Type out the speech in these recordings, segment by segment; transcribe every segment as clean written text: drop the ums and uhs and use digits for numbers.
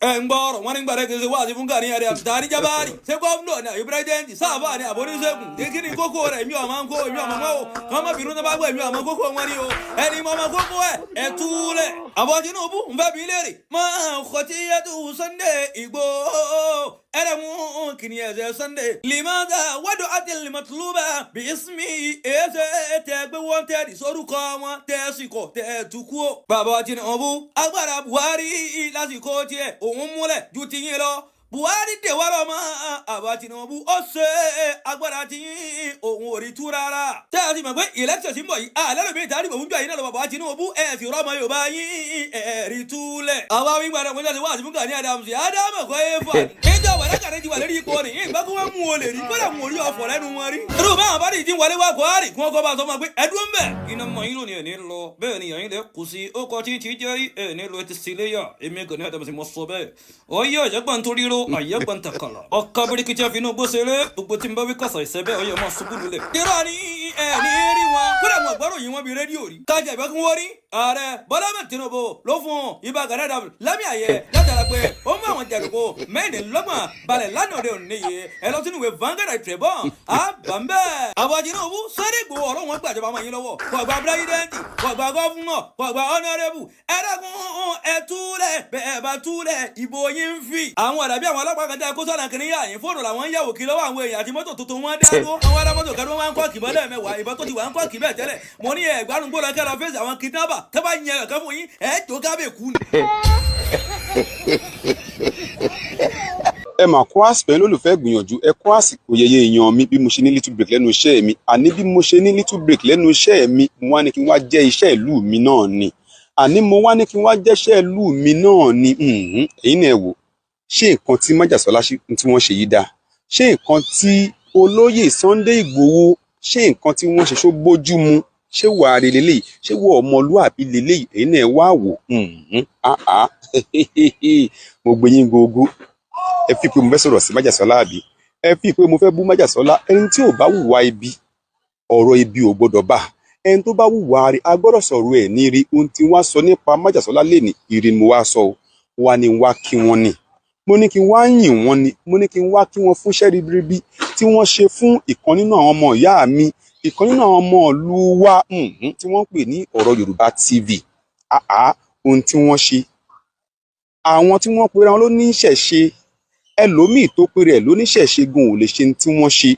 Ẹ ń gbọ́ ọ̀rọ̀ wọn ní gbàdé kì í ṣe wáàsí fún Gani Adams tàrí jábárì ṣé gómìnà ní àbí president sáfà ní àbóníṣègùn kí ni kókó rẹ̀? Èmi ọ̀ma ń kó, èmi ọ̀ma mọ́ o. Kàn má bínú tó bá gbọ́, èmi ọ̀ma kókó wọn ni o. Ẹni mọ́ ọmọ kókó ẹ̀ ẹ̀ túlẹ̀. Àbọ̀ Tinubu ń fẹ́ bí léèrè máa kọtí yẹtu Sunday Igboho ẹlẹ́mú kìnìún ẹ̀sẹ̀ Sunday limada wadu adilimatuluba bí ismi ẹsẹ̀ tẹ gbé wanted sórúkọ wọn tẹ sì kọ tẹ tukú o. Bàbá Tinubu, agbára Buhari lásìkò tiẹ̀ òun múlẹ̀ ju tiyín lọ. Buhari dè wá lọ́mọ, àbá Tinubu ó ṣe agbára tí òun ò rí tú rárá. Tẹ́ ẹ ti mọ̀ pé election tí ń bọ̀ yìí, alẹ́ lómi ìta àdìbò fúnjọ yìí náà lọ. Bàbá Tinubu, ẹ̀ sì rọ́mọ Yorùbá yín ẹ̀ rí túlẹ̀. Àwa wí gbàdọ̀ wọ́n jáde wá àti fún Gani Adams Ádámù kọ́ ẹ fà. Ìjọ wàlákàrẹ́ ti wà lórí ipò ní ìgbà kó wọ́n mú o lè rí, kódà mú orí ọ̀fọ̀ lẹ́nu wọn rí. Irú báwọn bá dìíjí wọlé wá Buhari kí wọ́n kọ́ bá sọ fún wa pé ẹdún ń bẹ̀. Iná mọ̀ yín lónìí ẹ̀ ní lọ bẹ́ẹ̀ ni yàyín lẹ kù sí ó kọ tí tí jẹ́ ẹ̀ ní lọ ti sílé yà. Èmi Gani Adams mo sọ bẹ́ẹ̀. Ọyẹ ọ̀jẹ̀gbọ́n torí ro àyẹ̀gbọ́n takàlà. Ọkà birikiti àfinú gbósèré gbogbo tí n bá wí kàṣà ìṣẹ́bẹ̀ ọyẹ máa ṣubú lulẹ̀. Irọ́ ni, ẹ̀ ní rí wọn kódà wọn gbọ́dọ̀ yín wọn bí rédíò rí. Kájà ìbá kí wọ́n rí ààrẹ Bọ́lá Ahmed Tinubu ló fún ibà Gani Adams lámì àyẹ látara pé ó mú àwọn jàdùkú 24 balẹ̀ lánàá òde òní yìí. Ẹ lọ sínú ìwé Vanguard Tribune àbàmbẹ́. Àwọn Tinubu sọ́dẹ̀ Ìgbòho ọ̀rọ̀ wọn gbàjọba máa yín lọ́wọ́, kò gba president, kò gba governor, kò gba honourable. Ẹ̀ẹ́dẹ́gun ẹ̀ túlẹ̀ bẹ́ẹ̀ bá túlẹ̀ ìbò yín ń fi. Àwọn àdàbí àwọn ọlọ́pàá kan tẹ́ kó sọ̀nà kìnìún yà yín, fóònù làwọn ń yàwó kí lọ́wọ́ àwọn èèyàn àti mọ́tò tuntun wọn dá dúró. Àwọn ará mọ́tò kan wọn ń kọ́ kìbọn lẹ́ẹ̀mẹ́wàá, ìbọn tó ti wà ń kọ́ kì bẹ́ẹ̀ tẹ́lẹ̀. Mo ní ẹ̀ gbárùn gbọ́dọ̀ kẹ́ lọ fèsì àwọn kidnapper tẹ́ bá yẹn ẹ̀kan fún yín ẹ̀ tó kábẹ̀ kú ni. Ẹ mà kó àsìkò yẹn lólùfẹ́ gbìyànjú, ẹ kó àsìkò yẹyẹ èèyàn mi. Bí mo ṣe ní little break lẹ́nu iṣẹ́ mi, àní bí mo ṣe ní little break lẹ́nu iṣẹ́ mi, mo wá ní kí n wá jẹ́ iṣẹ́ ìlú mi náà ni. Àní mo wá ní kí n wá jẹ́ṣẹ́ ìlú mi náà ni. Ẹ̀yin náà ẹ wò, ṣé nǹkan tí Májàsọ́lá tí wọ́n ṣe yìí dáa? Ṣé nǹkan tí olóyè Sunday Ìgbòho, ṣé nǹkan tí wọ́n ṣe ṣó bójú mu? Ṣé wàá rí leléyìí? Ṣé wọ́n ọmọlúàbí leléyìí? Ẹ̀yin náà ẹ wá wò. Ah ah, mo gbé yín gógó. Ẹ fi pé mo fẹ́ sọ̀rọ̀ sí Májàsọ́lá, àbí ẹ fi pé mo fẹ́ bú Májàsọ́lá? Ẹni tí ò bá hùwà ibi, ọ̀rọ̀ ibi ò gbọ́dọ̀ bá ẹni tó bá hùwà rí. A gbọ́dọ̀ sọ̀rọ̀ ẹ̀ ní rí. Ohun tí wọ́n sọ nípa Májàsọ́lá lè ní ìrì ni mo wá sọ o. Wá ní wá kí wọ́n ní, mo ní kí n wá yìn wọ́n ni, mo ní kí n wá kí wọ́n fún iṣẹ́ ribiribi tí wọ́n ṣe fún ìkan nínú àwọn ọmọ ìyá mi, ìkan nínú àwọn ọmọ ìlú wa tí wọ́n ń pè ní Ọ̀rọ̀ Yorùbá TV. Àá ohun tí wọ́n ṣe, àwọn tí wọ́n pera wọn ló ní ìṣẹ̀ṣe, ẹlòmíì tó pera ẹ̀ lóníṣẹ̀ṣe gan ò lè ṣe tí wọ́n ṣe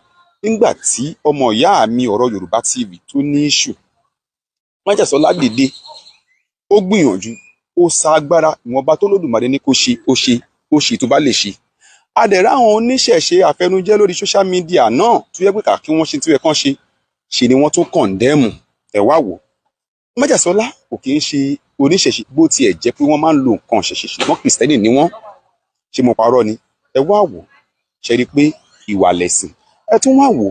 nígbà tí ọmọ ìyá mi Ọ̀rọ̀ Yorùbá TV tó ní issue. Májàsọ́lá dìde, ó gbìyànjú, ó sa agbára ìwọ̀nba tó lódùmarè ní kó ṣe, ó ṣe, ó ṣe tó bá lè ṣe. Adẹ̀rẹ̀ àwọn oníṣẹ̀ṣe àfẹnujẹ́ lórí social media náà tó yẹ pé kà kí wọ́n ṣe tí ó yẹ kán ṣe ṣe ni wọ́n tún condemn. Ẹ̀ wá wò, Májàsọ́lá kò kì í ṣe oníṣẹ̀ṣe, bó tiẹ̀ jẹ́ pé wọ́n máa ń lo nǹkan ṣẹ̀ṣẹ̀, ṣùgbọ́n kìrìsìtẹ́nì ni wọ́n. Ṣé mo parọ́ ni? Ẹ wá wò, ṣe rí i pé ìwà lẹ̀sìn. Ẹ tún wá wò,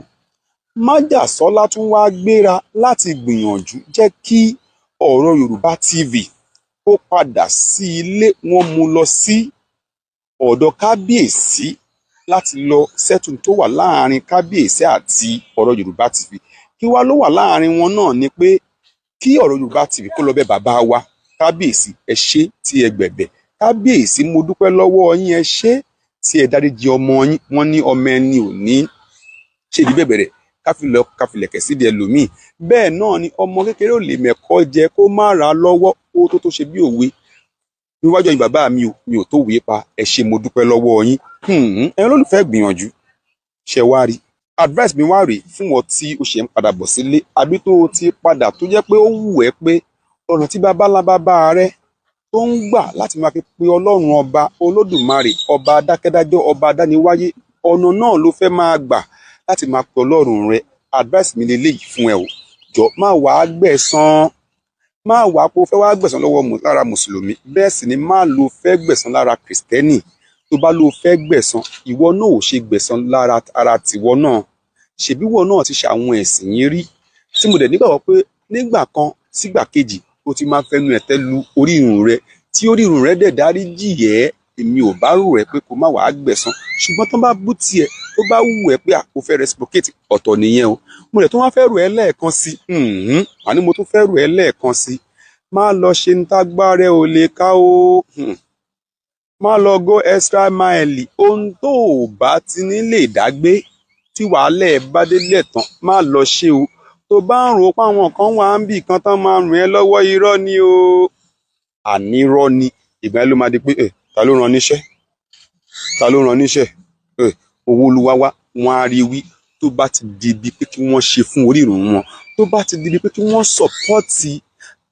Májàsọ́lá tún wá gbéra láti gbìyànjú jẹ́ kí Ọ̀rọ̀ Yorùbá TV kó padà sí ilé. Wọ́n mú lọ sí ọ̀dọ̀ kábíyèsí láti lọ settle tó wà láàrin kábíyèsí àti Ọ̀rọ̀ Yorùbá TV. Kí wá ló wà láàrin wọn náà ni pé kí Ọ̀rọ̀ Yorùbá TV kó lọ bẹ̀ bàbá wa kábíyèsí, ẹ ṣé tí ẹ gbẹ̀bẹ̀. Kábíyèsí, mo dúpẹ́ lọ́wọ́ yín, ẹ ṣé tí ẹ dáríjì ọmọ yín. Wọ́n ní ọmọ ẹni ò ní ṣèdí bẹ̀bẹ̀rẹ̀ káfílẹ̀ káfílẹ̀kẹ̀ sídìí ẹlòmíì. Bẹ́ẹ̀ náà ni ọmọ kékeré ò lè mẹ̀kọ́ jẹ kó má ra lọ́wọ́. Ó tó tó ṣe bí òwe níwájú ẹ̀yin bàbá mi ò mi ò tó wèé pa. Ẹ ṣé, mo dúpẹ́ lọ́wọ́ yín. Ẹ̀yin olólùfẹ́ gbìyànjú, ṣe wá rí advice mi wá rèé fún wọn tí o ṣe ń padà bọ̀ sílé, àbí tó o ti padà, tó jẹ́ pé ó wù ẹ́ pé ọ̀nà tí baba ńlá bàbá rẹ tó ń gbà láti máa fi pe Ọlọ́run Ọba Olódùmarè, ọba adákẹ́dájọ́, ọba adániwáyé, ọ̀nà náà ló fẹ́ máa gbà láti máa pe Ọlọ́run rẹ, advice mi leléyìí fún ẹ o. Jọ, má wàá gbẹ̀san, má wàá pé o fẹ́ wá gbẹ̀san lọ́wọ́ lára mùsùlùmí, bẹ́ẹ̀ sì ni má lo fẹ́ gbẹ̀san lára kìrìsìtẹ́nì. Tó bá ló fẹ́ gbẹ̀san, ìwọ náà ò ṣe gbẹ̀san lára ara tìwọ náà. Ṣèbí ìwọ náà ti ṣe àwọn ẹ̀sìn yín rí, tí mo dẹ̀ nígbàgbọ́ pé nígbà kan sígbà kejì o ti máa fẹnu ẹ̀tẹ́ lu orírun rẹ, tí orírun rẹ dẹ̀ dárí jì ẹ́. Èmi ò bá rò ẹ́ pé kó má wàá gbẹ̀san, ṣùgbọ́n tó bá bú tiẹ̀, tó bá wù ẹ́ pé o fẹ́ reciprocate, ọ̀tọ̀ nìyẹn o. Mo dẹ̀ tún wá fẹ́ rò ẹ́ lẹ́ẹ̀kan sí, àní mo tún fẹ́ rò ẹ́ lẹ́ẹ̀kan sí, má lọ ṣe ń tágbára ẹ ò lè ká o. Má lọ go extra mile. Ohun tó o bá ti ní lè dágbé tí wàhálà ẹ̀ bá délẹ̀ tán, má lọ ṣe o. Tó bá ń rò ó páwọn kan wà ń bì kan tán máa ràn ẹ́ lọ́wọ́, irọ́ ni o, ànírọ́ ni. Ìgbà yẹn ló máa di pé ẹ ta ló rán níṣẹ́, ta ló rán níṣẹ́ ẹ owó olúwa wá. Wọn á rí wí tó bá ti di ibi pé kí wọ́n ṣe fún orírun wọn, tó bá ti di ibi pé kí wọ́n support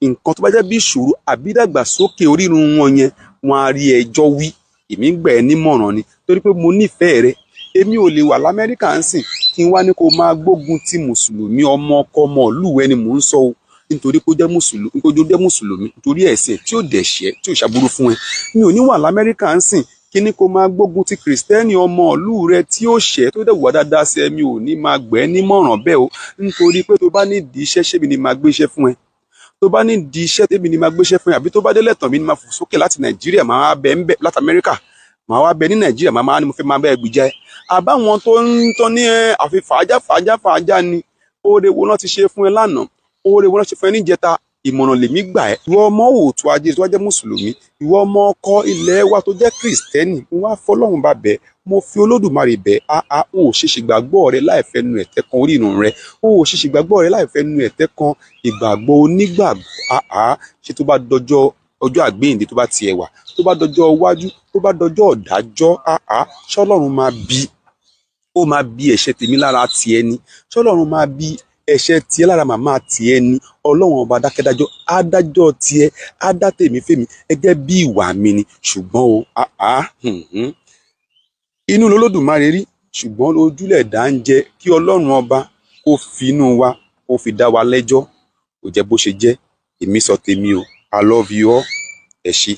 nǹkan tó bá jẹ́ bí ìṣòro àbí ìdàgbàsókè orírun wọn yẹn, wọn á rí ẹjọ́ wí. Èmi ń gbà ẹ́ nímọ̀ràn ni, torí pé mo nífẹ̀ẹ́ rẹ. Èmi ò lè wà l'Amẹ́ríkà ń sìn kí n wá ní kó máa gbógun ti mùsùlùmí, ọmọ ọkọ ọmọ ìlú ẹ ni mò ń sọ o, nítorí pé ó jẹ́ mùsùlùmí, kó jẹ́ mùsùlùmí, nítorí ẹ̀sìn tí ò dẹ̀ṣẹ̀, tí ò ṣàbúrú fún ẹ. Mi ò ní wà l'Amẹ́ríkà ń sìn kí ní kó máa gbógun ti kìrìsìtẹ́nì, ọmọ ìlú rẹ tí ó ṣẹ̀, tó dẹ̀ wà dáadáa sí ẹ. Mi ò ní máa gbẹ́ nímọ̀ràn bẹ́ẹ̀ o, nítorí pé tó bá nídìí iṣẹ́, ṣébi ni máa gbéṣẹ́ fún ẹ? Tó bá nídìí iṣẹ́, tèmi ni máa gbéṣẹ́ fún ẹ? Àbí tó bá délẹ̀ tán, mi ni máa fò sókè láti Nàìjíríà, máa wá bẹ ń bẹ láti Amẹ́ríkà, màá wá bẹ ní Nàìjíríà, màá máa ní mo fẹ́ máa bẹ́ẹ̀ gbìjà ẹ? Àbáwọn tó ń tán ní ẹ àfi fàájà fàájà fàájà ni. Oore wo náà ti ṣe fún ẹ lánàá? Oore wo náà ṣe fún ẹ níjẹta? Ìmọ̀ràn lèmi gbà ẹ́. Ìwọ ọmọ òòtú ajé tó wá jẹ́ mùsùlùmí, ìwọ ọmọ ọkọ ilẹ̀ wa tó jẹ́ kìrìsìtẹ́nì, mo wá fọlọ́run bá bẹ̀, mo fi Olódùmarè bẹ̀ á. O ò ṣe ṣègbàgbọ́ rẹ láì fẹ́ nu ẹ̀tẹ́ kan orírun rẹ. O ò ṣe ṣègbàgbọ́ rẹ láì fẹ́ nu ẹ̀tẹ́ kan ìgbàgbọ́ onígbàgbọ́. Á ṣe tó bá dọjọ́ ọjọ́ àgbéyìnde, tó bá tiẹ̀ wà, tó bá dọjọ́ iwájú, tó bá dọjọ́ ọ̀dájọ́, á ṣọlọ́run máa bi, ó máa bi ẹ̀ṣẹ̀ tèmi lára tiẹ̀ ni? Ṣọlọ́run máa bi ẹ̀ṣẹ̀ tiẹ̀ lára màmá tiẹ̀ ni? Ọlọ́run ọba dákẹ́dájọ́ á dájọ́ tiẹ̀, á dá tèmi fèmí gẹ́gẹ́ bí ìwà mi ni. Ṣùgbọ́n o, inú lolódùmarè rí, ṣùgbọ́n ojúlẹ̀ dá ń jẹ. Kí Ọlọ́run ọba kó fi inú wa, kó fi dá wa lẹ́jọ́. Kò jẹ́ bó ṣe jẹ́. Èmi sọ tèmi o. I love you all. Ẹ ṣé.